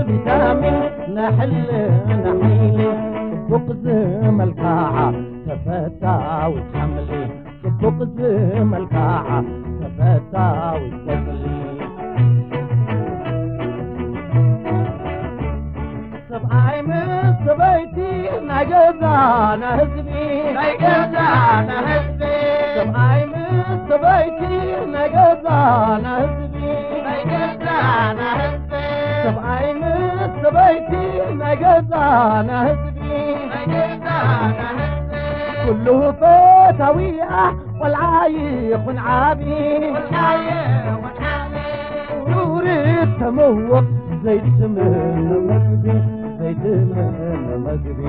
ቪታሚን ናይ ሕልና ሓይሊ፣ ጽቡቕ ዝመልክዓ ተፈታዊት ሓምሊ፣ ጽቡቕ ዝመልክዓ ተፈታዊት ቆጽሊ። ሰብኣይ ምስ ሰበይቲ ናይ ገዛና ህዝቢ፣ ናይ ገዛና ህዝቢ። ሰብኣይ ምስ ሰበይቲ ናይ ገዛና ህዝቢ፣ ናይ ገዛና ህዝቢ። ሰብኣይ ምስ ሰበይቲ ናይ ገዛና ህዝቢ፣ ናይ ገዛና ህዝቢ። ኩሉ ፈታዊኣ ቆልዓ ይኹን ዓቢ፣ ቆልዓ ይኹን ዓቢ። ውርድ ተመወቕ ዘይትምነ መግቢ፣ ዘይትምነ መግቢ።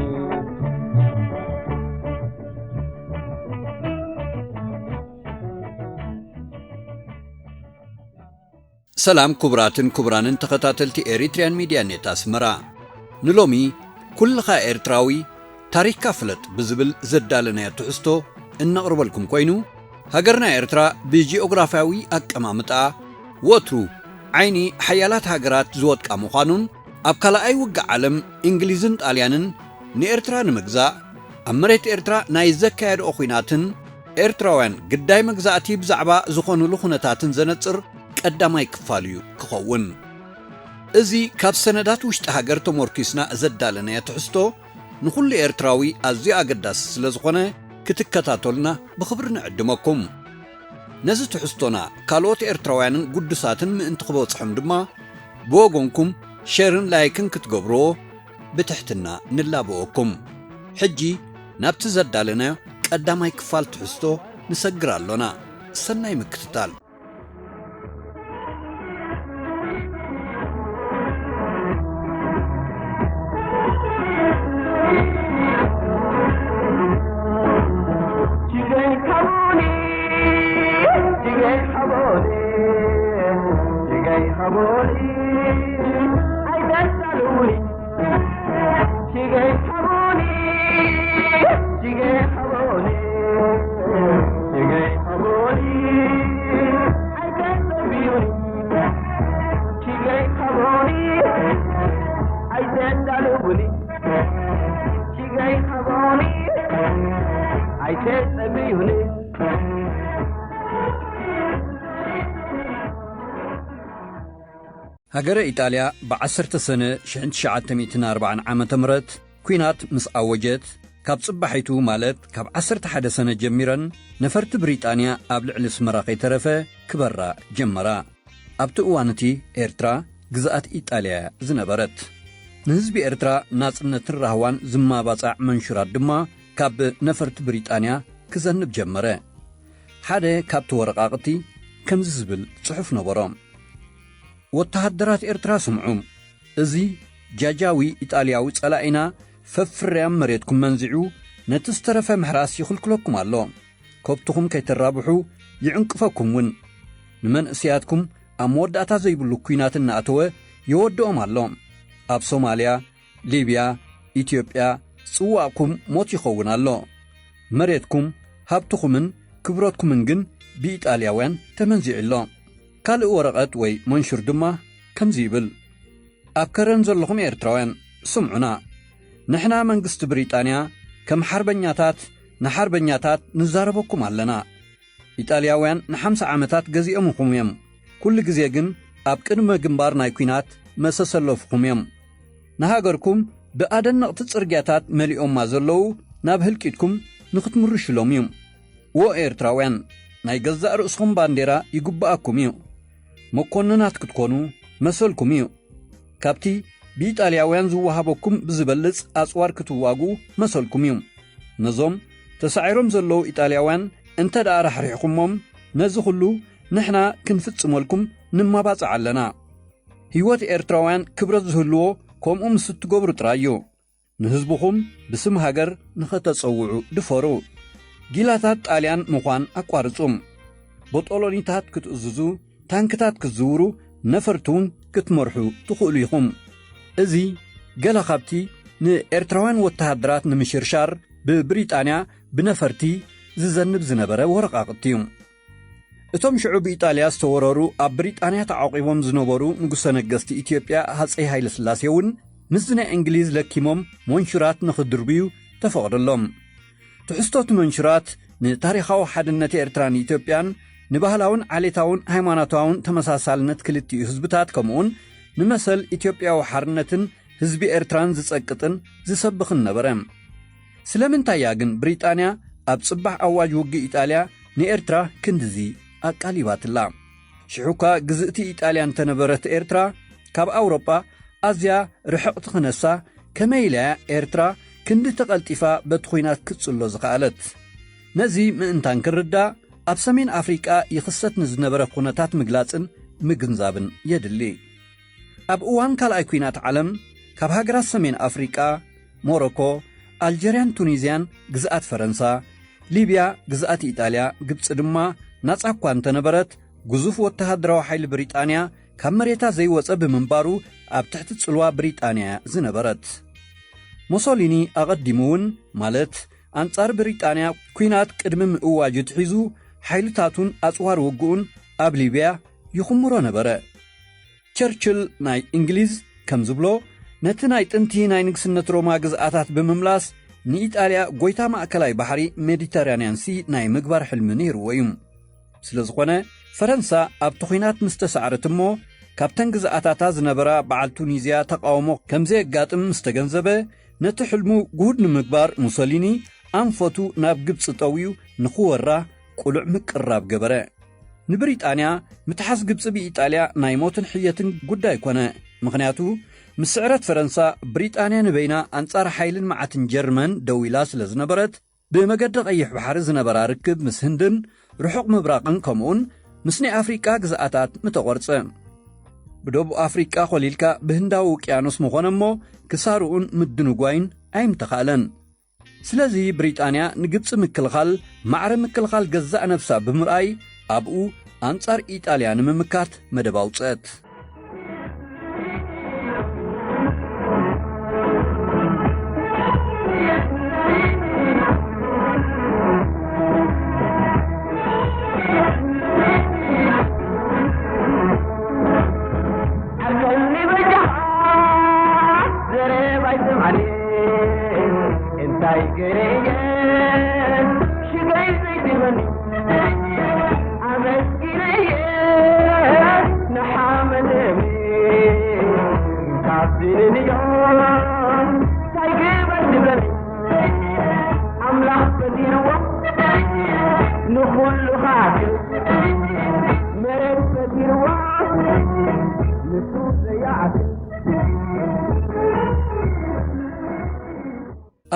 ሰላም ክቡራትን ክቡራንን ተኸታተልቲ ኤሪትሪያን ሚድያ ኔት ኣስመራ። ንሎሚ ኩልኻ ኤርትራዊ ታሪኽካ ፍለጥ ብዝብል ዘዳለናዮ ትሕዝቶ እነቕርበልኩም ኮይኑ፣ ሃገርና ኤርትራ ብጂኦግራፍያዊ ኣቀማምጣ ወትሩ ዓይኒ ሓያላት ሃገራት ዝወድቃ ምዃኑን፣ ኣብ ካልኣይ ውግእ ዓለም እንግሊዝን ጣልያንን ንኤርትራ ንምግዛእ ኣብ መሬት ኤርትራ ናይ ዘካየድኦ ኹናትን ኤርትራውያን ግዳይ መግዛእቲ ብዛዕባ ዝኾኑሉ ኩነታትን ዘነጽር ቀዳማይ ክፋል እዩ ክኸውን። እዚ ካብ ሰነዳት ውሽጢ ሃገር ተሞርኪስና ዘዳለናዮ ትሕዝቶ ንኹሉ ኤርትራዊ ኣዝዩ ኣገዳሲ ስለ ዝኾነ ክትከታተሉና ብኽብሪ ንዕድመኩም። ነዚ ትሕዝቶና ካልኦት ኤርትራውያንን ግዱሳትን ምእንቲ ክበጽሖም ድማ ብወገንኩም ሼርን ላይክን ክትገብርዎ ብትሕትና ንላበወኩም። ሕጂ ናብቲ ዘዳለናዮ ቀዳማይ ክፋል ትሕዝቶ ንሰግር ኣሎና። ሰናይ ምክትታል። ሃገረ ኢጣልያ ብ ዓሰርተ ሰነ ሽሕን ትሽዓተ ሚእትን ኣርባዓን ዓመተ ምህረት ኲናት ምስ ኣወጀት፣ ካብ ጽባሒቱ ማለት ካብ ዓሰርተ ሓደ ሰነ ጀሚረን ነፈርቲ ብሪጣንያ ኣብ ልዕሊ ኣስመራ ከይተረፈ ክበራ ጀመራ። ኣብቲ እዋን እቲ ኤርትራ ግዝኣት ኢጣልያ እያ ዝነበረት። ንህዝቢ ኤርትራ ናጽነትን ራህዋን ዝማባጻዕ መንሹራት ድማ ካብ ነፈርቲ ብሪጣንያ ክዘንብ ጀመረ። ሓደ ካብቲ ወረቓቕቲ ከምዚ ዝብል ጽሑፍ ነበሮ። ወተሃደራት ኤርትራ ስምዑ፣ እዚ ጃጃዊ ኢጣልያዊ ጸላኢና ፈፍርያም መሬትኩም መንዚዑ ነቲ ዝተረፈ ምሕራስ ይኽልክለኩም ኣሎ። ከብትኹም ከይተራብሑ ይዕንቅፈኩም እውን። ንመንእሰያትኩም ኣብ መወዳእታ ዘይብሉ ኲናት እናኣተወ የወድኦም ኣሎ። ኣብ ሶማልያ፣ ሊብያ፣ ኢትዮጵያ ጽዋእኩም ሞት ይኸውን ኣሎ። መሬትኩም፣ ሃብትኹምን ክብረትኩምን ግን ብኢጣልያውያን ተመንዚዑ ኣሎ። ካልእ ወረቐት ወይ መንሹር ድማ ከምዚ ይብል። ኣብ ከረን ዘለኹም ኤርትራውያን ስምዑና። ንሕና መንግስቲ ብሪጣንያ ከም ሓርበኛታት ንሓርበኛታት ንዛረበኩም ኣለና። ኢጣልያውያን ንሓምሳ ዓመታት ገዚኦምኹም እዮም። ኩሉ ግዜ ግን ኣብ ቅድመ ግንባር ናይ ኲናት መሰሰለፍኹም እዮም። ንሃገርኩም ብኣደነቕቲ ጽርግያታት መሊኦማ ዘለዉ ናብ ህልቂትኩም ንኽትምርሽሎም እዩ። ዎ ኤርትራውያን፣ ናይ ገዛእ ርእስኹም ባንዴራ ይግብኣኩም እዩ። መኮንናት ክትኮኑ መሰልኩም እዩ። ካብቲ ብኢጣልያውያን ዝወሃበኩም ብዝበልጽ ኣጽዋር ክትዋግኡ መሰልኩም እዩ። ነዞም ተሳዒሮም ዘለዉ ኢጣልያውያን እንተ ደኣ ራሕሪሕኩሞም፣ ነዚ ኹሉ ንሕና ክንፍጽመልኩም ንማባጽዕ ኣለና። ህይወት ኤርትራውያን ክብረት ዝህልዎ ከምኡ ምስ እትገብሩ ጥራይ እዩ። ንህዝብኹም ብስም ሃገር ንኸተጸውዑ ድፈሩ። ጊላታት ጣልያን ምዃን ኣቋርጹ። ቦጦሎኒታት ክትእዝዙ፣ ታንክታት ክትዝውሩ፣ ነፈርቲ እውን ክትመርሑ ትኽእሉ ኢኹም። እዚ ገለ ካብቲ ንኤርትራውያን ወተሃደራት ንምሽርሻር ብብሪጣንያ ብነፈርቲ ዝዘንብ ዝነበረ ወረቓቕቲ እዩ። እቶም ሽዑ ብኢጣልያ ዝተወረሩ ኣብ ብሪጣንያ ተዓቂቦም ዝነበሩ ንጉሰ ነገስቲ ኢትዮጵያ ሃጸይ ሃይለ ስላሴ እውን ምስዚ ናይ እንግሊዝ ለኪሞም ሞንሹራት ንኽድርብዩ ተፈቕደሎም። ትሕዝቶት መንሽራት ንታሪኻዊ ሓድነት ኤርትራን ኢትዮጵያን፣ ንባህላውን ዓሌታውን ሃይማኖታውን ተመሳሳልነት ክልቲኡ ህዝብታት፣ ከምኡውን ንመሰል ኢትዮጵያዊ ሓርነትን ህዝቢ ኤርትራን ዝጸቅጥን ዝሰብኽን ነበረ። ስለምንታይ እያ ግን ብሪጣንያ ኣብ ጽባሕ ኣዋጅ ውግእ ኢጣልያ ንኤርትራ ክንድዚ ኣቃሊባትላ? ሽሑኳ ግዝእቲ ኢጣልያ እንተነበረት ኤርትራ፣ ካብ ኣውሮጳ ኣዝያ ርሕቕቲ ክነሳ፣ ከመይ ኢላ እያ ኤርትራ ክንዲ ተቐልጢፋ በቲ ኹናት ክትጽሎ ዝኸኣለት? ነዚ ምእንታን ክንርዳእ፣ ኣብ ሰሜን ኣፍሪቃ ይኽሰት ንዝነበረ ኩነታት ምግላጽን ምግንዛብን የድሊ። ኣብ እዋን ካልኣይ ኲናት ዓለም፣ ካብ ሃገራት ሰሜን ኣፍሪቃ፣ ሞሮኮ፣ ኣልጀርያን ቱኒዝያን ግዝኣት ፈረንሳ፣ ሊብያ ግዝኣት ኢጣልያ፣ ግብጺ ድማ ናጻ እኳ እንተነበረት፣ ግዙፍ ወተሃደራዊ ሓይሊ ብሪጣንያ ካብ መሬታ ዘይወጸ ብምንባሩ፣ ኣብ ትሕቲ ጽልዋ ብሪጣንያ ዝነበረት። ሞሶሊኒ ኣቐዲሙ እውን፣ ማለት ኣንጻር ብሪጣንያ ኲናት ቅድሚ ምእዋጁ ትሒዙ፣ ሓይልታቱን ኣጽዋር ውግኡን ኣብ ሊብያ ይኹምሮ ነበረ። ቸርችል ናይ እንግሊዝ ከም ዝብሎ፣ ነቲ ናይ ጥንቲ ናይ ንግስነት ሮማ ግዝኣታት ብምምላስ፣ ንኢጣልያ ጎይታ ማእከላይ ባሕሪ ሜዲተራንያን ሲ ናይ ምግባር ሕልሚ ነይርዎ እዩ። ስለ ዝኾነ፣ ፈረንሳ ኣብቲ ኲናት ምስ ተሳዕረት እሞ፣ ካብተን ግዝኣታታ ዝነበራ በዓል ቱኒዝያ ተቃውሞ ከም ዘየጋጥም ምስ ተገንዘበ፣ ነቲ ሕልሙ ግሁድ ንምግባር ሙሶሊኒ ኣንፈቱ ናብ ግብጺ ጠውዩ ንኽወራ ቅሉዕ ምቅርራብ ገበረ። ንብሪጣንያ ምትሓዝ ግብጺ ብኢጣልያ ናይ ሞትን ሕየትን ጉዳይ ኮነ። ምኽንያቱ፣ ምስ ስዕረት ፈረንሳ፣ ብሪጣንያ ንበይና ኣንጻር ሓይልን መዓትን ጀርመን ደው ኢላ ስለ ዝነበረት፣ ብመገዲ ቀይሕ ባሕሪ ዝነበራ ርክብ ምስ ህንድን ርሑቕ ምብራቕን፣ ከምኡውን ምስ ናይ ኣፍሪቃ ግዝኣታት ምተቖርጸ። ብደቡብ ኣፍሪቃ ኮሊልካ ብህንዳዊ ውቅያኖስ ምኾነ እሞ፣ ክሳርኡን ምድንጓይን ኣይምተኻእለን። ስለዚ ብሪጣንያ ንግብጺ ምክልኻል ማዕረ ምክልኻል ገዛእ ነብሳ ብምርኣይ፣ ኣብኡ ኣንጻር ኢጣልያ ንምምካት መደብ ኣውጸት።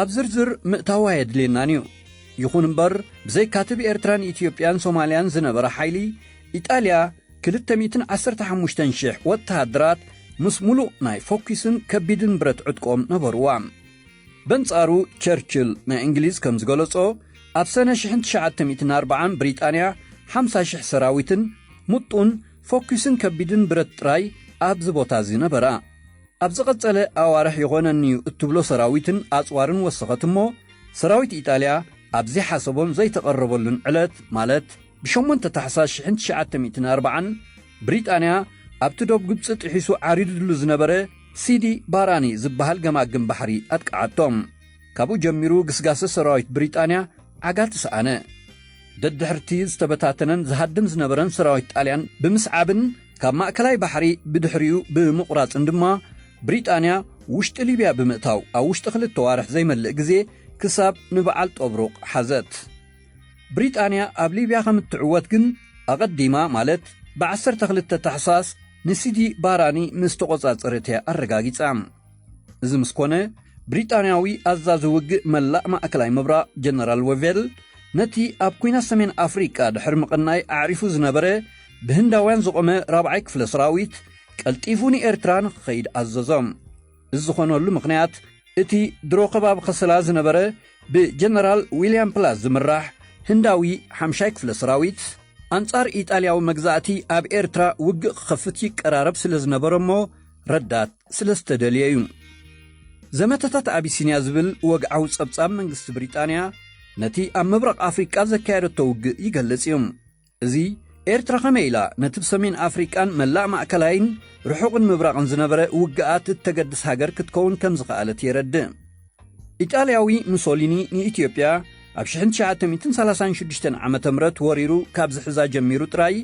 ኣብ ዝርዝር ምእታው ኣየድልየናን እዩ። ይኹን እምበር፣ ብዘይካቲ ብኤርትራን ኢትዮጵያን ሶማልያን ዝነበረ ሓይሊ፣ ኢጣልያ ክልተ ሚእትን ዓሰርተ ሓሙሽተን ሽሕ ወተሃደራት ምስ ሙሉእ ናይ ፎኪስን ከቢድን ብረት ዕጥቆም ነበርዋ። በንጻሩ፣ ቸርችል ናይ እንግሊዝ ከም ዝገለጾ፣ ኣብ ሰነ ሽሕን ትሽዓተ ሚእትን ኣርባዓን ብሪጣንያ ሓምሳ ሽሕ ሰራዊትን ሙጡን ፎኪስን ከቢድን ብረት ጥራይ ኣብዚ ቦታ እዚ ነበራ። ኣብ ዝቐጸለ ኣዋርሕ ይኾነኒ እዩ እትብሎ ሰራዊትን ኣጽዋርን ወሰኸት እሞ፣ ሰራዊት ኢጣልያ ኣብ ዘይሓሰቦን ዘይተቐረበሉን ዕለት፣ ማለት ብሸሞንተ ታሕሳስ ሽሕን ትሽዓተ ሚእትን ኣርባዓን፣ ብሪጣንያ ኣብቲ ዶብ ግብጺ ጥሒሱ ዓሪድሉ ዝነበረ ሲዲ ባራኒ ዝበሃል ገማግም ባሕሪ ኣጥቅዓቶም። ካብኡ ጀሚሩ ግስጋሰ ሰራዊት ብሪጣንያ ዓጋ ተሰኣነ። ደድሕርቲ ዝተበታተነን ዝሃድም ዝነበረን ሰራዊት ጣልያን ብምስዓብን ካብ ማእከላይ ባሕሪ ብድሕሪኡ ብምቑራጽን ድማ፣ ብሪጣንያ ውሽጢ ሊብያ ብምእታው፣ ኣብ ውሽጢ ክልተ ዋርሕ ዘይመልእ ግዜ ክሳብ ንበዓል ጦብሩቕ ሓዘት። ብሪጣንያ ኣብ ሊብያ ከም እትዕወት ግን ኣቐዲማ፣ ማለት ብዓሰርተ ክልተ ታሕሳስ ንሲዲ ባራኒ ምስ ተቖጻጸረት እያ ኣረጋጊጻ። እዚ ምስ ኮነ፣ ብሪጣንያዊ ኣዛዚ ውግእ መላእ ማእከላይ ምብራቕ ጀነራል ዌቬል፣ ነቲ ኣብ ኲናት ሰሜን ኣፍሪቃ ድሕሪ ምቕናይ ኣዕሪፉ ዝነበረ ብህንዳውያን ዝቖመ ራብዓይ ክፍለ ሰራዊት ቀልጢፉ ንኤርትራ ንኽኸይድ ኣዘዞ። እዚ ዝኾነሉ ምኽንያት፣ እቲ ድሮ ከባቢ ከሰላ ዝነበረ ብጀነራል ዊልያም ፕላስ ዝምራሕ ህንዳዊ ሓምሻይ ክፍለ ሰራዊት፣ ኣንጻር ኢጣልያዊ መግዛእቲ ኣብ ኤርትራ ውግእ ክኸፍት ይቀራረብ ስለ ዝነበረ እሞ፣ ረዳት ስለ ዝተደልየ እዩ። ዘመተታት ኣቢሲንያ ዝብል ወግዓዊ ጸብጻብ መንግስቲ ብሪጣንያ፣ ነቲ ኣብ ምብራቕ ኣፍሪቃ ዘካየደቶ ውግእ ይገልጽ እዩ። እዚ ኤርትራ ከመይ ኢላ ነቲ ብሰሜን ኣፍሪቃን መላእ ማእከላይን ርሑቕን ምብራቕን ዝነበረ ውግኣት እተገድስ ሃገር ክትከውን ከም ዝኸኣለት የረድእ። ኢጣልያዊ ሙሶሊኒ ንኢትዮጵያ ኣብ ሽሕን ትሽዓተ ሚእትን ሰላሳን ሽዱሽተን ዓመተ ምህረት ወሪሩ ካብ ዝሕዛ ጀሚሩ ጥራይ፣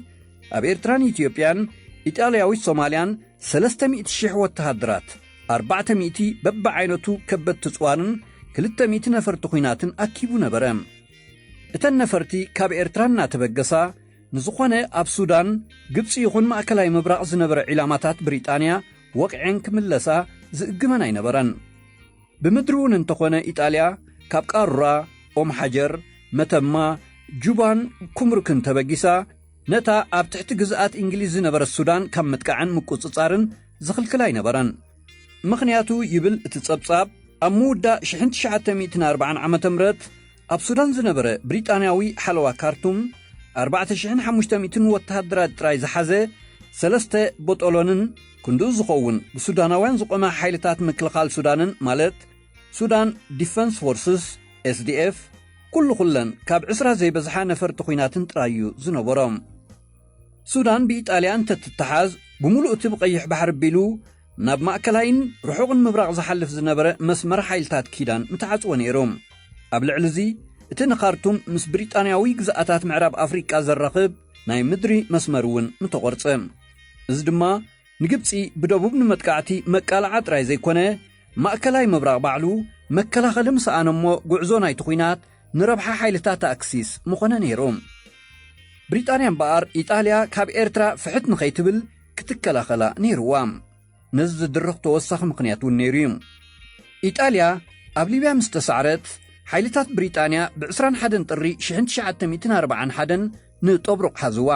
ኣብ ኤርትራን ኢትዮጵያን ኢጣልያዊት ሶማልያን ሰለስተ ሚእቲ ሽሕ ወተሃደራት፣ ኣርባዕተ ሚእቲ በብዓይነቱ ከበድቲ ጽዋርን ክልተ ሚእቲ ነፈርቲ ኲናትን ኣኪቡ ነበረ። እተን ነፈርቲ ካብ ኤርትራ እናተበገሳ፣ ንዝኾነ ኣብ ሱዳን፣ ግብጺ ይኹን ማእከላይ ምብራቕ ዝነበረ ዒላማታት ብሪጣንያ ወቕዐን ክምለሳ ዝእግመን ኣይነበረን። ብምድሪ እውን እንተኾነ፣ ኢጣልያ ካብ ቃሩራ፣ ኦም ሓጀር፣ መተማ፣ ጁባን ኩምሩክን ተበጊሳ፣ ነታ ኣብ ትሕቲ ግዝኣት እንግሊዝ ዝነበረት ሱዳን ካብ ምጥቃዕን ምቁጽጻርን ዝኽልክል ኣይነበረን። ምኽንያቱ ይብል እቲ ጸብጻብ፣ ኣብ ምውዳእ ሽሕን ትሽዓተ ሚእትን ኣርባዓን ዓመተ ምህረት ኣብ ሱዳን ዝነበረ ብሪጣንያዊ ሓለዋ ካርቱም፣ ኣርባዕተ ሽሕን ሓሙሽተ ሚእትን ወተሃደራት ጥራይ ዝሓዘ ሰለስተ ቦጦሎንን ክንድኡ ዝኸውን ብሱዳናውያን ዝቖመ ሓይልታት ምክልኻል ሱዳንን፣ ማለት ሱዳን ዲፈንስ ፎርስስ፣ ኤስዲኤፍ፣ ኩሉ ኩለን ካብ ዕስራ ዘይበዝሓ ነፈርቲ ኲናትን ጥራይ እዩ ዝነበሮም። ሱዳን ብኢጣልያ እንተትተሓዝ፣ ብምሉእ እቲ ብቐይሕ ባሕሪ ኣቢሉ ናብ ማእከላይን ርሑቕን ምብራቕ ዝሓልፍ ዝነበረ መስመር ሓይልታት ኪዳን ምተዓጽወ ነይሩ። ኣብ ልዕሊ እዚ፣ እቲ ንኻርቱም ምስ ብሪጣንያዊ ግዝኣታት ምዕራብ ኣፍሪቃ ዘራኽብ ናይ ምድሪ መስመር እውን ምተቖርጸ። እዚ ድማ ንግብጺ ብደቡብ ንመጥቃዕቲ መቃልዓ ጥራይ ዘይኮነ፣ ማእከላይ ምብራቕ ባዕሉ መከላኸሊ ምስ ሰኣነ እሞ፣ ጉዕዞ ናይቲ ኲናት ንረብሓ ሓይልታት ኣክሲስ ምኾነ ነይሩ። ብሪጣንያ እምበኣር፣ ኢጣልያ ካብ ኤርትራ ፍሕት ንኸይትብል ክትከላኸላ ነይርዋ። ነዚ ዝድርኽ ተወሳኺ ምኽንያት እውን ነይሩ እዩ። ኢጣልያ ኣብ ሊብያ ምስ ተሳዕረት፣ ሓይልታት ብሪጣንያ ብ ዕስራን ሓደን ጥሪ ሽሕን ትሽዓተ ሚእትን ኣርባዓን ሓደን ንጦብሩቕ ሓዝዋ።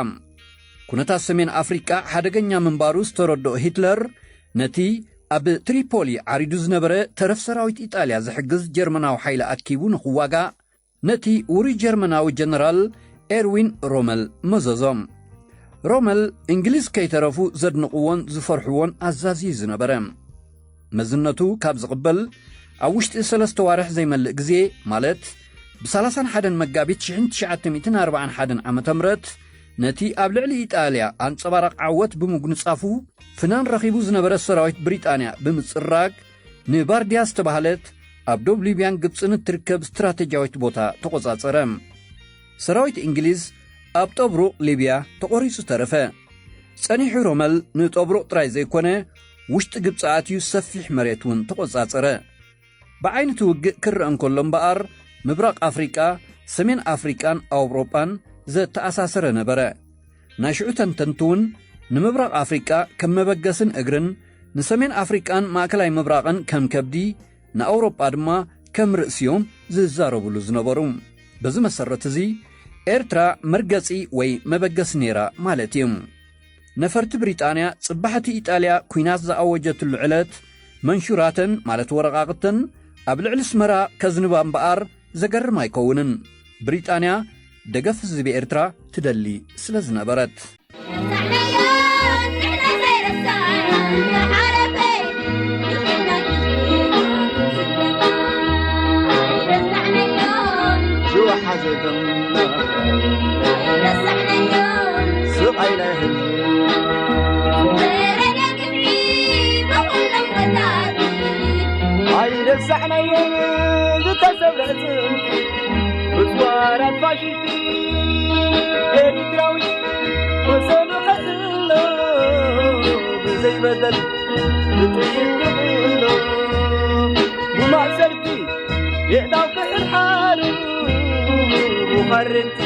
ኩነታት ሰሜን ኣፍሪቃ ሓደገኛ ምንባሩ ዝተረድኦ ሂትለር፣ ነቲ ኣብ ትሪፖሊ ዓሪዱ ዝነበረ ተረፍ ሰራዊት ኢጣልያ ዝሕግዝ ጀርመናዊ ሓይሊ ኣኪቡ ንኽዋጋእ፣ ነቲ ውሩይ ጀርመናዊ ጀነራል ኤርዊን ሮመል መዘዞ። ሮመል፣ እንግሊዝ ከይተረፉ ዘድንቕዎን ዝፈርሕዎን ኣዛዚ እዩ ዝነበረ። መዝነቱ ካብ ዝቕበል፣ ኣብ ውሽጢ ሰለስተ ዋርሕ ዘይመልእ ግዜ፣ ማለት ብሰላሳን ሓደን መጋቢት ሽሕን ትሽዓተ ሚእትን ኣርባዓን ሓደን ዓመተ ምህረት፣ ነቲ ኣብ ልዕሊ ኢጣልያ ኣንጸባራቕ ዓወት ብምጉንጻፉ፣ ፍናን ረኺቡ ዝነበረ ሰራዊት ብሪጣንያ ብምጽራግ፣ ንባርድያ ዝተባህለት ኣብ ዶብ ሊብያን ግብጽን እትርከብ ስትራተጂያዊት ቦታ ተቖጻጸረ። ሰራዊት እንግሊዝ ኣብ ጦብሩቕ ሊብያ ተቖሪጹ ተረፈ። ጸኒሑ ሮመል ንጦብሩቕ ጥራይ ዘይኮነ፣ ውሽጢ ግብጺ ኣትዩ ሰፊሕ መሬት እውን ተቖጻጸረ። ብዓይነቲ ውግእ ክረአ እንከሎ እምበኣር፣ ምብራቕ ኣፍሪቃ፣ ሰሜን ኣፍሪቃን ኣውሮጳን ዘተኣሳሰረ ነበረ። ናይ ሽዑ ተንተንቲ እውን ንምብራቕ ኣፍሪቃ ከም መበገስን እግርን፣ ንሰሜን ኣፍሪቃን ማእከላይ ምብራቕን ከም ከብዲ፣ ንኣውሮጳ ድማ ከም ርእሲ እዮም ዝዛረብሉ ዝነበሩ። በዚ መሰረት እዚ፣ ኤርትራ መርገጺ ወይ መበገሲ ነይራ ማለት እዩ። ነፈርቲ ብሪጣንያ ጽባሕ እቲ ኢጣልያ ኲናት ዝኣወጀትሉ ዕለት፣ መንሹራተን፣ ማለት ወረቓቕተን፣ ኣብ ልዕሊ ኣስመራ ከዝንባ እምበኣር ዘገርም ኣይከውንን። ብሪጣንያ ደገፍ ህዝቢ ኤርትራ ትደሊ ስለ ዝነበረት። ሽዋ ሓዘቶም ስቓይ ናይ ህዝቢ ኣይረሳዕናዮን ዝተሰብረ ጽምዲ ብጽዋራት ፋሽስቲ ኤሪትራዊ ወሰኑ ከትሎ ብዘይበደል ብጥይት ክብሎ ብማእሰርቲ የእዳው ክሕርሓሩ ብኻርንቲ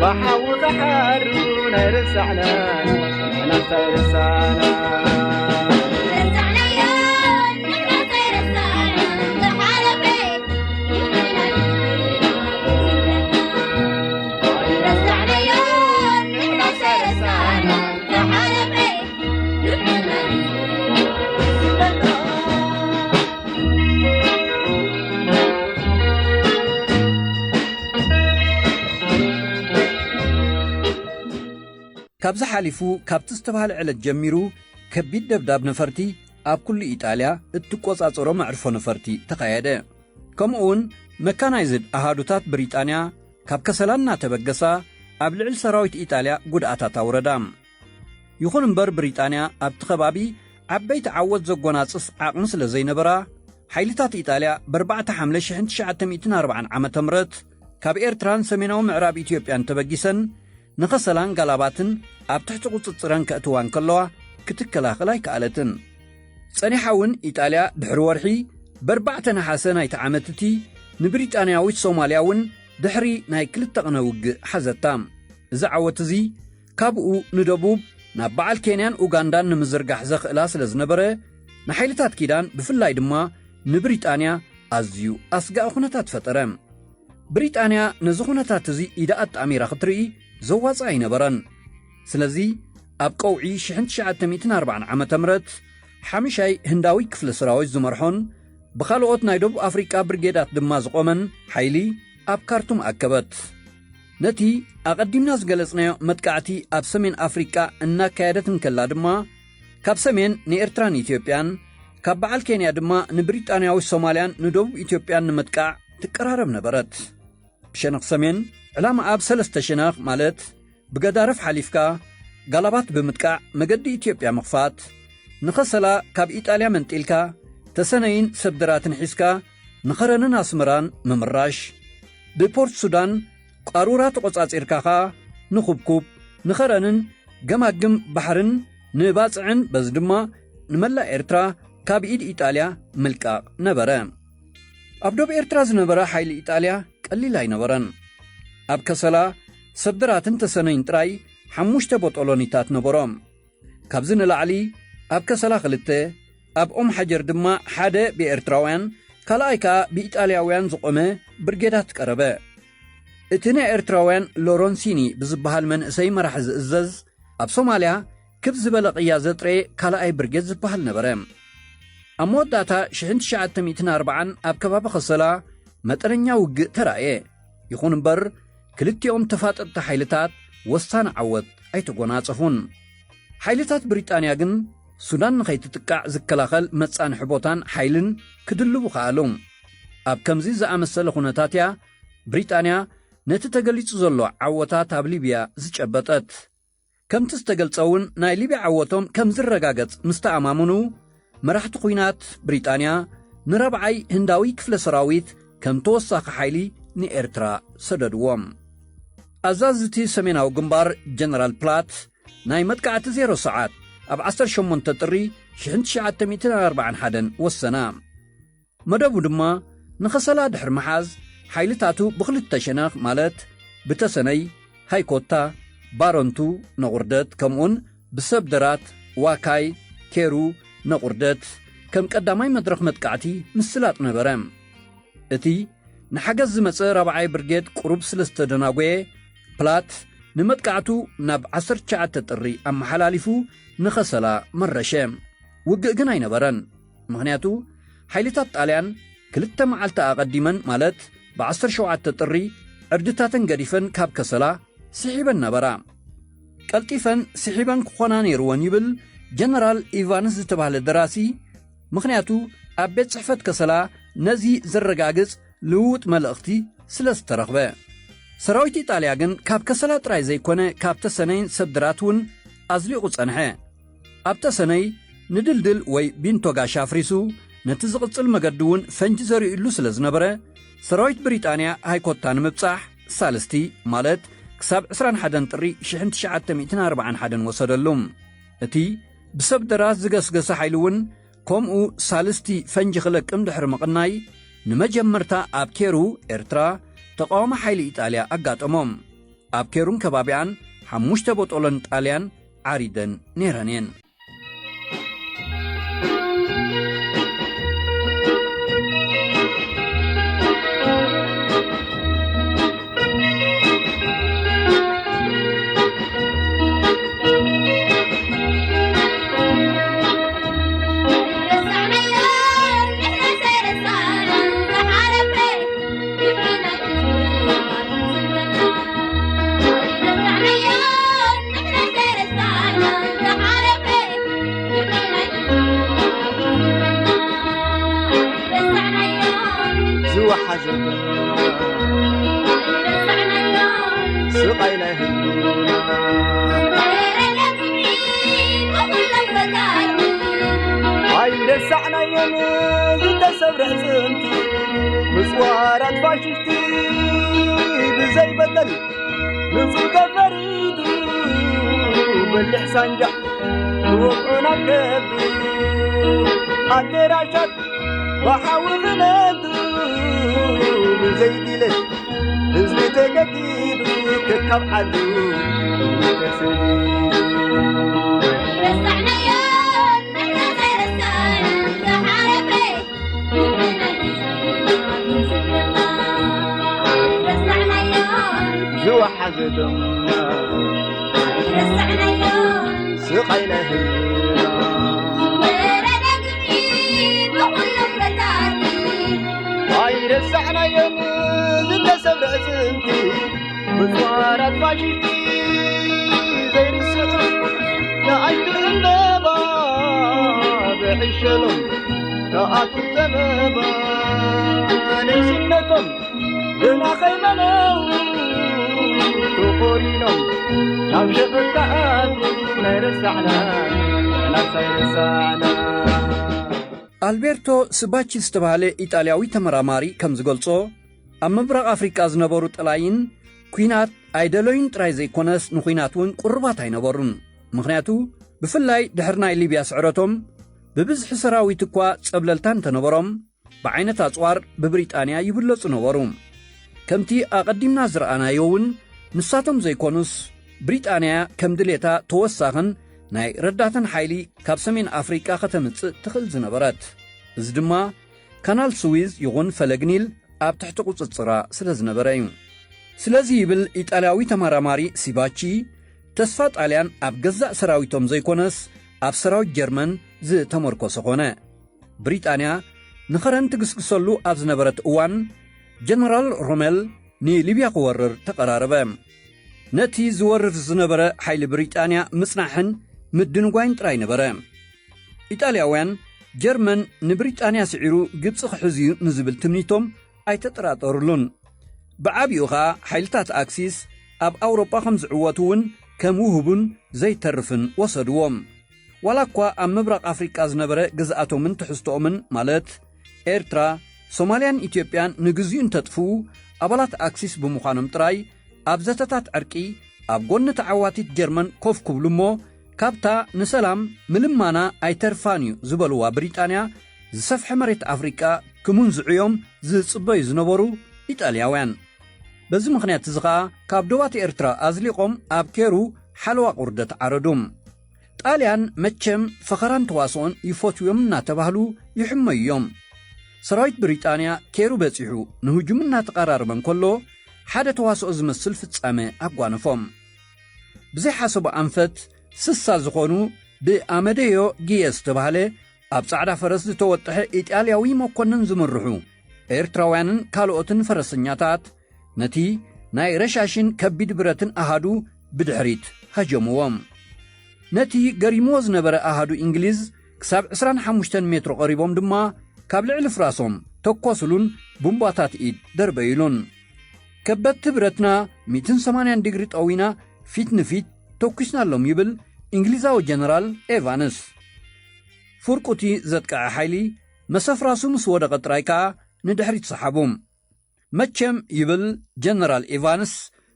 ብሓዊ ክሓሩ ናይ ረሳዕና ንሕና እንታይ ረሳዕና። ካብዚ ሓሊፉ፣ ካብቲ ዝተባህለ ዕለት ጀሚሩ፣ ከቢድ ደብዳብ ነፈርቲ ኣብ ኩሉ ኢጣልያ እትቆጻጸሮ መዕርፎ ነፈርቲ ተኻየደ። ከምኡውን መካናይዝድ ኣሃዱታት ብሪጣንያ ካብ ከሰላ እናተበገሳ፣ ኣብ ልዕሊ ሰራዊት ኢጣልያ ጉድኣታት ኣውረዳ። ይኹን እምበር፣ ብሪጣንያ ኣብቲ ከባቢ ዓበይቲ ዓወት ዘጎናጽፍ ዓቕሚ ስለ ዘይነበራ፣ ሓይልታት ኢጣልያ ብ ኣርባዕተ ሓምለ ሽሕን ትሽዓተ ሚእትን ኣርባዓን ዓመተ ምህረት ካብ ኤርትራን ሰሜናዊ ምዕራብ ኢትዮጵያን ተበጊሰን ንኸሰላን ጋላባትን ኣብ ትሕቲ ቁጽጽረን ከእትዋ እንከለዋ፣ ክትከላኸል ኣይከኣለትን። ጸኒሓ እውን ኢጣልያ ድሕሪ ወርሒ፣ ብ ኣርባዕተ ነሓሰ ናይቲ ዓመት እቲ፣ ንብሪጣንያዊት ሶማልያ እውን ድሕሪ ናይ ክልተ ቅነ ውግእ ሓዘታ። እዚ ዓወት እዚ ካብኡ ንደቡብ ናብ በዓል ኬንያን ኡጋንዳን ንምዝርጋሕ ዘኽእላ ስለ ዝነበረ፣ ንሓይልታት ኪዳን ብፍላይ ድማ ንብሪጣንያ ኣዝዩ ኣስጋኢ ኩነታት ፈጠረ። ብሪጣንያ ነዚ ኩነታት እዚ ኢዳ ኣጣሚራ ክትርኢ ዘዋጽእ ኣይነበረን። ስለዚ ኣብ ቀውዒ ሽሕን ትሽዓተ ሚእትን ኣርባዓን ዓመተ ምህረት ሓምሻይ ህንዳዊ ክፍለ ሰራዊት ዝመርሖን ብኻልኦት ናይ ደቡብ ኣፍሪቃ ብርጌዳት ድማ ዝቖመን ሓይሊ ኣብ ካርቱም ኣከበት። ነቲ ኣቐዲምና ዝገለጽናዮ መጥቃዕቲ ኣብ ሰሜን ኣፍሪቃ እናካየደት እንከላ ድማ፣ ካብ ሰሜን ንኤርትራን ኢትዮጵያን፣ ካብ በዓል ኬንያ ድማ ንብሪጣንያዊ ሶማልያን ንደቡብ ኢትዮጵያን ንምጥቃዕ ትቀራረብ ነበረት። ብሸነኽ ሰሜን፣ ዕላማ ኣብ ሰለስተ ሸነኽ ማለት ብገዳርፍ ሓሊፍካ፣ ጋላባት ብምጥቃዕ መገዲ ኢትዮጵያ ምኽፋት፣ ንኸሰላ ካብ ኢጣልያ መንጢልካ፣ ተሰነይን ሰብድራትን ሒዝካ ንኸረንን ኣስመራን ምምራሽ፣ ብፖርት ሱዳን ቃሩራ ተቖጻጺርካ ኸኣ ንኹብኩብ፣ ንኸረንን ገማግም ባሕርን ንባጽዕን በዚ ድማ ንመላእ ኤርትራ ካብ ኢድ ኢጣልያ ምልቃቕ ነበረ። ኣብ ዶብ ኤርትራ ዝነበረ ሓይሊ ኢጣልያ ቀሊል ኣይነበረን። ኣብ ከሰላ፣ ሰብድራትን ተሰነይን ጥራይ ሓሙሽተ ቦጦሎኒታት ነበሮም። ካብዚ ንላዕሊ ኣብ ከሰላ ክልተ፣ ኣብ ኦም ሓጀር ድማ ሓደ ብኤርትራውያን ካልኣይ ከኣ ብኢጣልያውያን ዝቖመ ብርጌዳት ቀረበ። እቲ ናይ ኤርትራውያን ሎሮንሲኒ ብዝበሃል መንእሰይ መራሒ ዝእዘዝ ኣብ ሶማልያ ክብ ዝበለ ቅያ ዘጥረየ ካልኣይ ብርጌድ ዝበሃል ነበረ። ኣብ መወዳእታ ሽሕን ትሽዓተ ሚእትን ኣርባዓን ኣብ ከባቢ ከሰላ መጠነኛ ውግእ ተራእየ። ይኹን እምበር፣ ክልቲኦም ተፋጠጥቲ ሓይልታት ወሳኒ ዓወት ኣይተጎናጸፉን። ሓይልታት ብሪጣንያ ግን ሱዳን ንኸይትጥቃዕ ዝከላኸል መጻንሒ ቦታን ሓይልን ክድልቡ ከኣሉ። ኣብ ከምዚ ዝኣመሰለ ኩነታት እያ ብሪጣንያ ነቲ ተገሊጹ ዘሎ ዓወታት ኣብ ሊብያ ዝጨበጠት። ከምቲ ዝተገልጸ እውን ናይ ሊብያ ዓወቶም ከም ዝረጋገጽ ምስ ተኣማመኑ፣ መራሕቲ ኲናት ብሪጣንያ ንራብዓይ ህንዳዊ ክፍለ ሰራዊት ከም ተወሳኺ ሓይሊ ንኤርትራ ሰደድዎም። ኣዛዚ እቲ ሰሜናዊ ግንባር ጀነራል ፕላት ናይ መጥቃዕቲ ዜሮ ሰዓት ኣብ ዓሰርተ ሸሞንተ ጥሪ ሽሕን ትሽዓተ ሚእትን ኣርባዓን ሓደን ወሰና። መደቡ ድማ ንኸሰላ ድሕሪ ምሓዝ ሓይልታቱ ብኽልተ ሸነኽ ማለት ብተሰነይ፣ ሃይኮታ፣ ባረንቱ፣ ነቑርደት ከምኡውን ብሰብደራት፣ ዋካይ፣ ኬሩ፣ ነቑርደት ከም ቀዳማይ መድረኽ መጥቃዕቲ ምስላጥ ነበረ። እቲ ንሓገዝ ዝመጸ ራብዓይ ብርጌድ ቁሩብ ስለ ዝተደናጎየ፣ ፕላት ንመጥቃዕቱ ናብ ዓሰርተ ትሽዓተ ጥሪ ኣመሓላሊፉ ንኸሰላ መረሸ። ውግእ ግን ኣይነበረን። ምኽንያቱ፣ ሓይልታት ጣልያን ክልተ መዓልቲ ኣቐዲመን፣ ማለት ብ ዓሰርተ ሸውዓተ ጥሪ፣ ዕርድታተን ገዲፈን ካብ ከሰላ ስሒበን ነበራ። ቀልጢፈን ስሒበን ክኾና ነይርወን ይብል ጀነራል ኢቫንስ ዝተባህለ ደራሲ። ምኽንያቱ፣ ኣብ ቤት ጽሕፈት ከሰላ ነዚ ዘረጋግጽ ልውውጥ መልእኽቲ ስለ ዝተረኽበ። ሰራዊት ኢጣልያ ግን ካብ ከሰላ ጥራይ ዘይኮነ፣ ካብ ተሰነይን ሰብድራት እውን ኣዝሊቑ ጸንሐ። ኣብ ተሰነይ ንድልድል ወይ ቢንቶ ጋሻ ኣፍሪሱ፣ ነቲ ዝቕጽል መገዲ እውን ፈንጂ ዘሪኡሉ ስለ ዝነበረ፣ ሰራዊት ብሪጣንያ ሃይኮታ ንምብጻሕ ሳልስቲ፣ ማለት ክሳብ ዕስራን ሓደን ጥሪ ሽሕን ትሽዓተ ሚእትን ኣርባዓን ሓደን ወሰደሉ። እቲ ብሰብደራት ዝገስገሰ ሓይሊ እውን ከምኡ ሳልስቲ ፈንጂ ክለቅም ድሕሪ ምቕናይ፣ ንመጀመርታ ኣብ ኬሩ፣ ኤርትራ፣ ተቓዋሚ ሓይሊ ኢጣልያ ኣጋጠሞም። ኣብ ኬሩን ከባቢኣን ሓሙሽተ ቦጦሎን ጣልያን ዓሪደን ነይረን እየን። ዝወሓዘ ስቓይ ናይ ህዝብና ኣይረሳዕናዮን ዝተሰብረ ጽንቱ ምጽዋራት ፋሽስቲ ብዘይ በደል ንጹህ ተፈሪዱ በሊሕ ሳንጃ ክወቕዑ ናብ ከብዱ ኣደራሻት ብሓዊ ክነዱ ብዘይ ድሌት ህዝቢ ተገዲዱ ክካብ ዓዱ ተሰዲዱ። ረሳዕናዮ ንሕና ዘይረሳዕና ዝሓለፈ ዝወሓዘ ደምና ስቓይ ናይ ህዝብና ኣይረሳዕናዮን ዝተሰብረ ኣዕጽምቲ ብጽዋራት ፋሽስቲ ዘይርስዑ ንኣሽቱ ዕምበባ ብዕሸሎም ንኣቱ ጸበባ ንእስነቶም ግና ከይመነው ተቖሪኖም ናብ ሸፈት ክኣትዉ ናይ ረሳዕና ንሕናስ ኣይረሳዕና። ኣልቤርቶ ስባቺ ዝተባህለ ኢጣልያዊ ተመራማሪ ከም ዝገልጾ፣ ኣብ ምብራቕ ኣፍሪቃ ዝነበሩ ጠላይን ኲናት ኣይደለዩን ጥራይ ዘይኮነስ ንኲናት እውን ቅሩባት ኣይነበሩን። ምኽንያቱ ብፍላይ ድሕሪ ናይ ሊብያ ስዕረቶም ብብዝሒ ሰራዊት እኳ ጸብለልታ እንተነበሮም፣ ብዓይነት ኣጽዋር ብብሪጣንያ ይብለጹ ነበሩ። ከምቲ ኣቐዲምና ዝረኣናዮ እውን ንሳቶም ዘይኮኑስ ብሪጣንያ ከም ድሌታ ተወሳኽን ናይ ረዳትን ሓይሊ ካብ ሰሜን ኣፍሪቃ ከተምጽእ ትኽእል ዝነበረት። እዚ ድማ ካናል ስዊዝ ይኹን ፈለግ ኒል ኣብ ትሕቲ ቁጽጽራ ስለ ዝነበረ እዩ። ስለዚ ይብል ኢጣልያዊ ተመራማሪ ሲባቺ፣ ተስፋ ጣልያን ኣብ ገዛእ ሰራዊቶም ዘይኮነስ ኣብ ሰራዊት ጀርመን ዝተመርኮሰ ኮነ። ብሪጣንያ ንኸረን ትግስግሰሉ ኣብ ዝነበረት እዋን፣ ጀነራል ሮሜል ንሊብያ ክወርር ተቐራረበ። ነቲ ዝወርር ዝነበረ ሓይሊ ብሪጣንያ ምጽናሕን ምድንጓይን ጥራይ ነበረ። ኢጣልያውያን ጀርመን ንብሪጣንያ ስዒሩ ግብጺ ክሕዝ እዩ ንዝብል ትምኒቶም ኣይተጠራጠሩሉን። ብዓቢኡ ኸኣ ሓይልታት ኣክሲስ ኣብ ኣውሮጳ ከም ዝዕወቱ እውን ከም ውሁብን ዘይተርፍን ወሰድዎም። ዋላ እኳ ኣብ ምብራቕ ኣፍሪቃ ዝነበረ ግዝኣቶምን ትሕዝቶኦምን ማለት ኤርትራ፣ ሶማልያን ኢትዮጵያን ንግዚኡ እንተጥፍኡ፣ ኣባላት ኣክሲስ ብምዃኖም ጥራይ ኣብ ዘተታት ዕርቂ ኣብ ጎኒ ተዓዋቲት ጀርመን ኮፍ ክብሉ እሞ፣ ካብታ ንሰላም ምልማና ኣይተርፋን እዩ ዝበልዋ ብሪጣንያ ዝሰፍሐ መሬት ኣፍሪቃ ክምንዝዑ እዮም ዝጽበዩ ዝነበሩ ኢጣልያውያን። በዚ ምኽንያት እዚ ኸኣ ካብ ዶባት ኤርትራ ኣዝሊቖም ኣብ ኬሩ ሓለዋ ቁርደት ዓረዱ። ጣልያን መቸም ፈኸራን ተዋስኦን ይፈትውዮም እናተባህሉ ይሕመዩ እዮም። ሰራዊት ብሪጣንያ ኬሩ በጺሑ ንህጁም እናተቐራረበ እንከሎ፣ ሓደ ተዋስኦ ዝመስል ፍጻመ ኣጓነፎም። ብዘይሓሰቦ ኣንፈት ስሳ ዝኾኑ ብኣመደዮ ጊየ ዝተባህለ ኣብ ጻዕዳ ፈረስ ዝተወጠሐ ኢጣልያዊ መኮንን ዝምርሑ ኤርትራውያንን ካልኦትን ፈረሰኛታት ነቲ ናይ ረሻሽን ከቢድ ብረትን ኣሃዱ ብድሕሪት ሃጀምዎም። ነቲ ገሪምዎ ዝነበረ ኣሃዱ እንግሊዝ ክሳብ ዕስራን ሓሙሽተን ሜትሮ ቀሪቦም ድማ ካብ ልዕሊ ፍራሶም ተኮሱሉን ቡምባታት ኢድ ደርበዩሉን። ከበድቲ ብረትና ሚእትን ሰማንያን ዲግሪ ጠዊና ፊት ንፊት ተኩስናሎም ይብል እንግሊዛዊ ጀነራል ኤቫንስ። ፍርቁቲ ዘጥቀዐ ሓይሊ መሰፍራሱ ምስ ወደቐ ጥራይ ከኣ ንድሕሪት ሰሓቡ። መቸም ይብል ጀነራል ኤቫንስ፣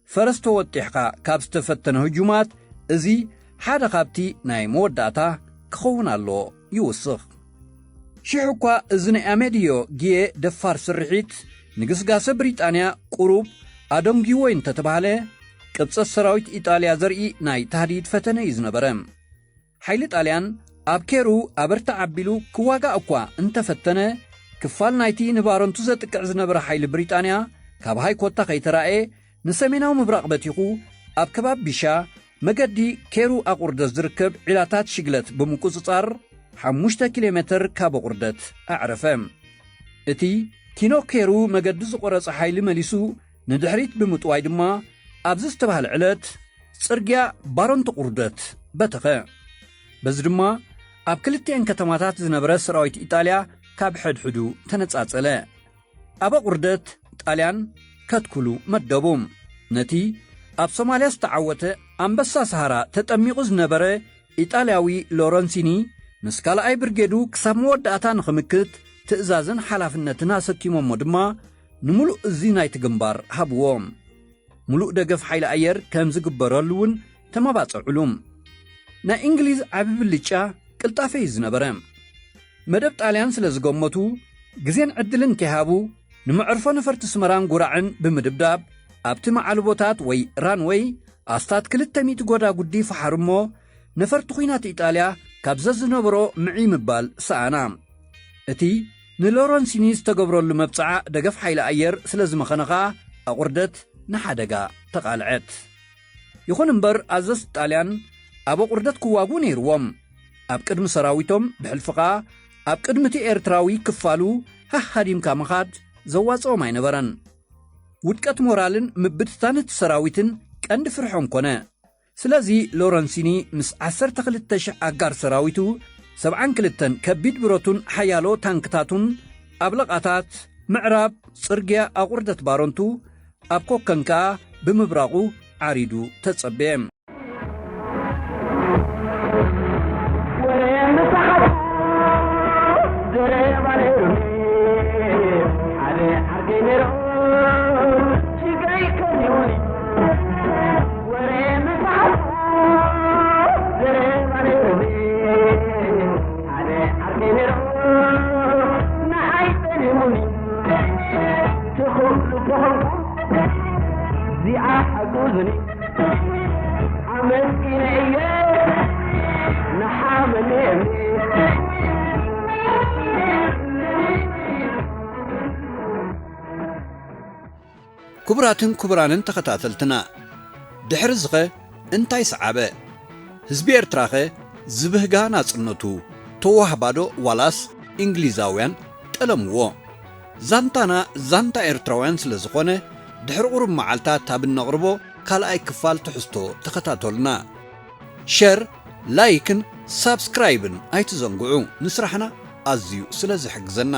ፈረስ ተወጢሕካ ካብ ዝተፈተነ ህጁማት እዚ ሓደ ካብቲ ናይ መወዳእታ ክኸውን ኣለዎ ይውስኽ። ሽሕ እኳ እዚ ናይ ኣሜድዮ ጊየ ደፋር ስርሒት ንግስጋሰ ብሪጣንያ ቁሩብ ኣደንጒዎ እንተተባህለ፣ ቅብጸት ሰራዊት ኢጣልያ ዘርኢ ናይ ታህዲድ ፈተነ እዩ ዝነበረ። ሓይሊ ጣልያን ኣብ ኬሩ ኣበርትዕ ኣቢሉ ክዋጋእ እኳ እንተፈተነ፣ ክፋል ናይቲ ንባረንቱ ዘጥቅዕ ዝነበረ ሓይሊ ብሪጣንያ ካብ ሃይኮታ ከይተራእየ ንሰሜናዊ ምብራቕ በቲኹ ኣብ ከባቢ ቢሻ መገዲ ኬሩ ኣቑርደት ዝርከብ ዒላታት ሽግለት ብምቁጽጻር ሓሙሽተ ኪሎ ሜተር ካብ ኣቑርደት ኣዕረፈ። እቲ ኪኖ ኬሩ መገዲ ዝቖረጸ ሓይሊ መሊሱ ንድሕሪት ብምጥዋይ ድማ ኣብዚ ዝተባህለ ዕለት ጽርግያ ባረንቱ ቁርደት በተኸ። በዚ ድማ ኣብ ክልቲኤን ከተማታት ዝነበረ ሰራዊት ኢጣልያ ካብ ሕድሕዱ ተነጻጸለ። ኣብ ኣቑርደት ጣልያን ከትኩሉ መደቡ። ነቲ ኣብ ሶማልያ ዝተዓወተ ኣንበሳ ሰሃራ ተጠሚቑ ዝነበረ ኢጣልያዊ ሎረንሲኒ፣ ምስ ካልኣይ ብርጌዱ ክሳብ መወዳእታ ንኽምክት ትእዛዝን ሓላፍነትን ኣሰኪሞሞ ድማ፣ ንምሉእ እዚ ናይቲ ግንባር ሃብዎ። ምሉእ ደገፍ ሓይሊ ኣየር ከም ዝግበረሉ እውን ተመባጸዑሉ። ናይ እንግሊዝ ዓቢ ብልጫ ቅልጣፈ እዩ ዝነበረ። መደብ ጣልያን ስለ ዝገመቱ፣ ግዜን ዕድልን ከይሃቡ፣ ንመዕርፎ ነፈርቲ ስመራን ጉራዕን ብምድብዳብ፣ ኣብቲ መዓልቦታት ወይ ራንወይ ኣስታት ክልተ ሚእቲ ጎዳጉዲ ፈሓሩ እሞ፣ ነፈርቲ ኲናት ኢጣልያ ካብ ዘዝነበሮ ምዒ ምባል ሰኣና። እቲ ንሎረንሲኒ ዝተገብረሉ መብጽዓ ደገፍ ሓይሊ ኣየር ስለ ዝመኸነ ኸኣ፣ ኣቑርደት ንሓደጋ ተቓልዐት። ይኹን እምበር፣ ኣዘዝቲ ጣልያን ኣብ ኣቑርደት ክዋግኡ ነይርዎም። ኣብ ቅድሚ ሰራዊቶም፣ ብሕልፊ ኸኣ ኣብ ቅድሚ እቲ ኤርትራዊ ክፋሉ ሃህ ሃዲምካ ምኻድ ዘዋጽኦም ኣይነበረን። ውድቀት ሞራልን ምብትታን እቲ ሰራዊትን ቀንዲ ፍርሖም ኮነ። ስለዚ ሎረንሲኒ ምስ ዓሰርተ ክልተ ሽሕ ኣጋር ሰራዊቱ፣ ሰብዓን ክልተን ከቢድ ብረቱን ሓያሎ ታንክታቱን ኣብ ለቓታት ምዕራብ ጽርግያ ኣቑርደት ባረንቱ፣ ኣብ ኮከን ከኣ ብምብራቑ ዓሪዱ ተጸበየ። ክቡራትን ክቡራንን ተኸታተልትና፣ ድሕሪ ዝኸ እንታይ ሰዓበ? ህዝቢ ኤርትራኸ ዝብህጋ ናጽነቱ ተዋህባዶ ዋላስ እንግሊዛውያን ጠለምዎ? ዛንታና ዛንታ ኤርትራውያን ስለ ዝኾነ፣ ድሕሪ ቁሩብ መዓልታት ኣብ እነቕርቦ ካልኣይ ክፋል ትሕዝቶ ተኸታተሉና። ሸር፣ ላይክን ሳብስክራይብን ኣይትዘንግዑ፣ ንስራሕና ኣዝዩ ስለ ዝሕግዘና።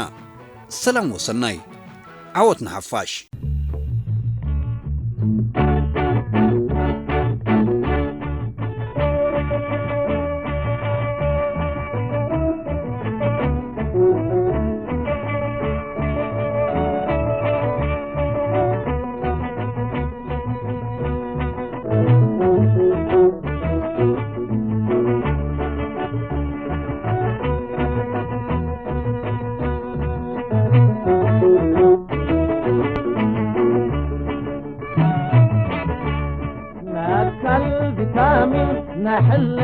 ሰላም ወሰናይ፣ ዓወት ንሓፋሽ። ናይ ኣካል ቪታሚን፣ ናይ ሕልና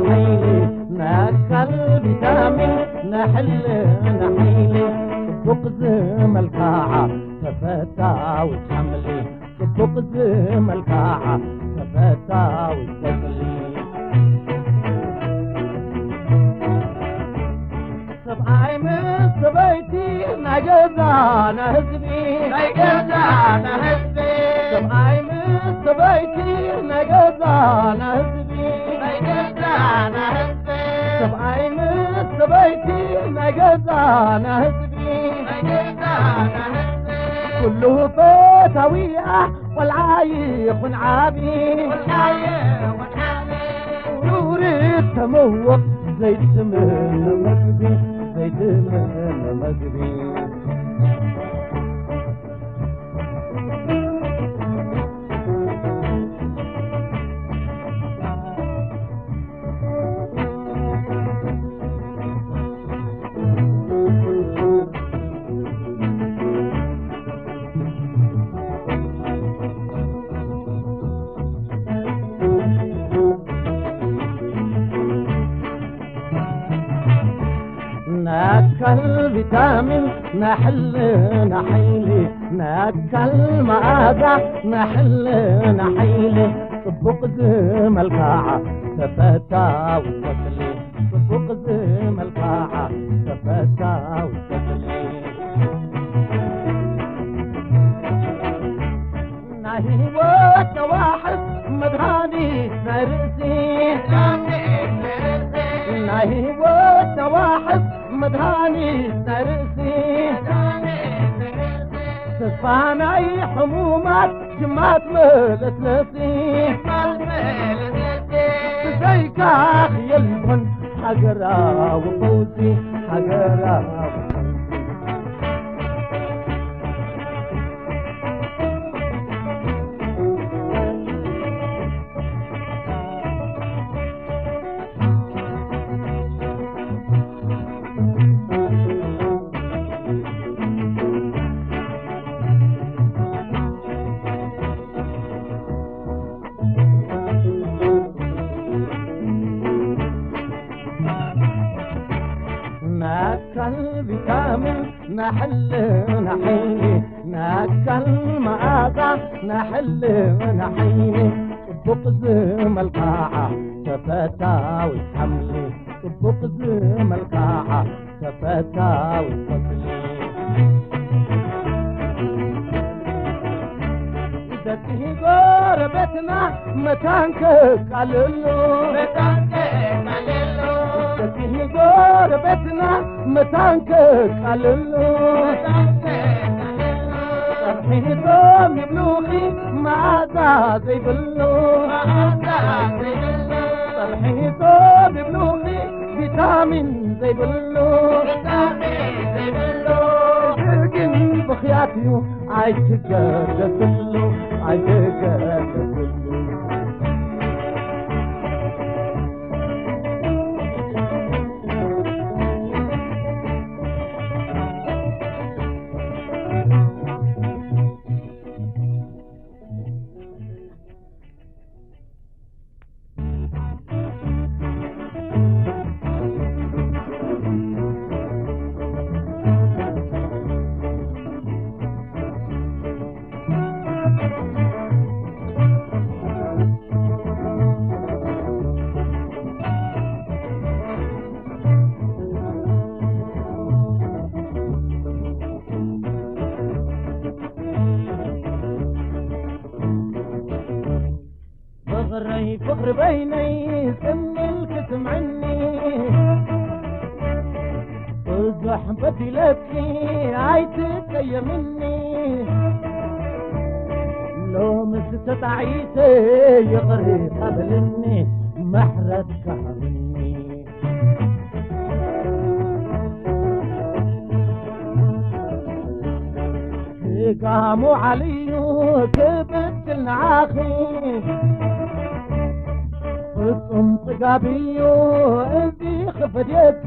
ሓይሊ፣ ናይ ኣካል ቪታሚን፣ ናይ ሕልና ሓይሊ፣ ጽቡቕ ዝመልክዓ ተፈታዊት ሓምሊ፣ ጽቡቕ ዝመልክዓ ተፈታዊት ቆጽሊ። ሰብኣይ ምስ ሰበይቲ ናይ ገዛና ህዝቢ፣ ናይ ገዛና ህዝቢ። ሰብኣይ ምስ ሰበይቲ ናይ ገዛና ህዝቢ፣ ናይ ገዛና ህዝቢ። ሰብኣይ ምስ ሰበይቲ ናይ ገዛና ህዝቢ፣ ናይ ገዛና ህዝቢ። ኩሉ ፈታዊኣ ቆልዓ ይኹን ዓቢ፣ ቆልዓ ይኹን ዓቢ። ኑሪ ተመወቕ ዘይትምን መግቢ፣ ዘይትምን መግቢ። ናይ ኣካል ቪታሚን፣ ናይ ሕልና ሓይሊ፣ ናይ ኣካል መኣዛ፣ ናይ ሕልና ሓይሊ፣ ጽቡቕ ዝመልክዓ ተፈታዊ ተኽሊ፣ ጽቡቕ ዝመልክዓ ተፈታዊ ተኽሊ። ናይ ህይወት ተዋሕስ መድሃኒት ናይ ርእሲ፣ ናይ ህይወት ተዋሕስ መድሃኒት ናይ ርእሲ፣ ተስፋ ናይ ሕሙማት ሽማት መለስለሲ ብዘይካኽ የልቦን ሃገራዊ ፈውሲ፣ ሃገራዊ ፈውሲ። ናካል ቪታሚን ናሕልና ሓይሊ፣ ናካል መኣዛ ናሕልና ሓይሊ፣ ጽቡቕ ዝመልክዓ ተፈታዊት ሓምሊ፣ ጽቡቕ ዝመልክዓ ተፈታዊት ፈትሊ። ደቂ ጎረቤትና መታን ከቃልሉ፣ መታን ከቃልሉ። ደቂ ጎረቤትና መታን ከቃልሉ፣ መታን ከቃልሉ። ጸብሒ ጾም ይብሉኺ መኣዛ ዘይብሉ፣ መኣዛ ዘይብሉ። ጸብሒ ጾም ይብሉኺ ቪታሚን ዘይብሉ፣ ቪታሚን ዘይብሉ። እዚ ግን ብኽያት እዩ፣ ኣይትገደስሉ፣ ኣይትገደስሉ። ፍቕረይ ፍቕሪ በይነይ ጽን ኢልኪ ስምዕኒ፣ ብዙሕ በዲለኪ ኣይትቀየምኒ፣ ሎምስ ተጣዒሰ ይቕሬታ በልኒ፣ ምሕረት ክሃብኒ። ስጋ መውዓል እዩ ክብድል ንዓኺ፣ ፍጹም ጽጋብ እዩ እዚ ክፈድየኪ፣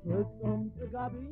ፍጹም ጽጋብ እዩ።